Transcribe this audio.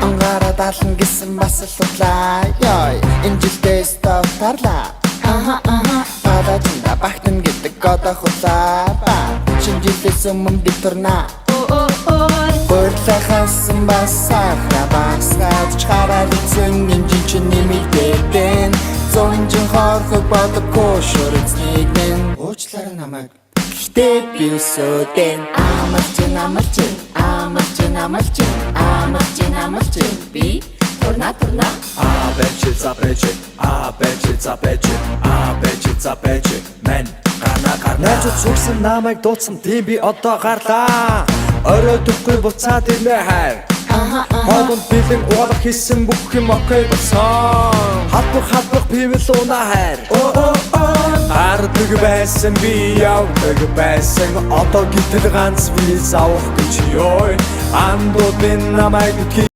Онгаараа даална гэсэн бас л худлаа. Йой, энэ жилдээ стоп тарлаа. Аха, аха. Палажинда багтана гэдэг одоо худлаа. Ба шинэ жилээс өмнө бид турнаа. Гурлахасан бас сахра багсгаад ч хараад эзэн, энэ жил чинь нэмэгдээд. Зунжин хорхог бодохгүй шүрцнийг минь. Уучлаарай намайг. Гэхдээ би өсөөдэн. Амарч, амарч, амарч, амарч, амарч, амарч, би турна, турна. А Б Ч За Б Ч А Б Ч За Б Ч А Б Ч За Б Ч мэн гарна, гарна. Найзууд сүрсэн, намайг дуудсан, тийм би одоо гарлаа. Орой төхгүй буцаад ирнэ хайр. Хоолунд бэлэн угаалга хийсэн, бүх юм okay болсон. Халбах, халбах пивэл уна хайр. Гардаг байсан, би явдаг байсан. Одоо гítэл ганц виз авах гэж ёо. Андууд минь намайг битгий.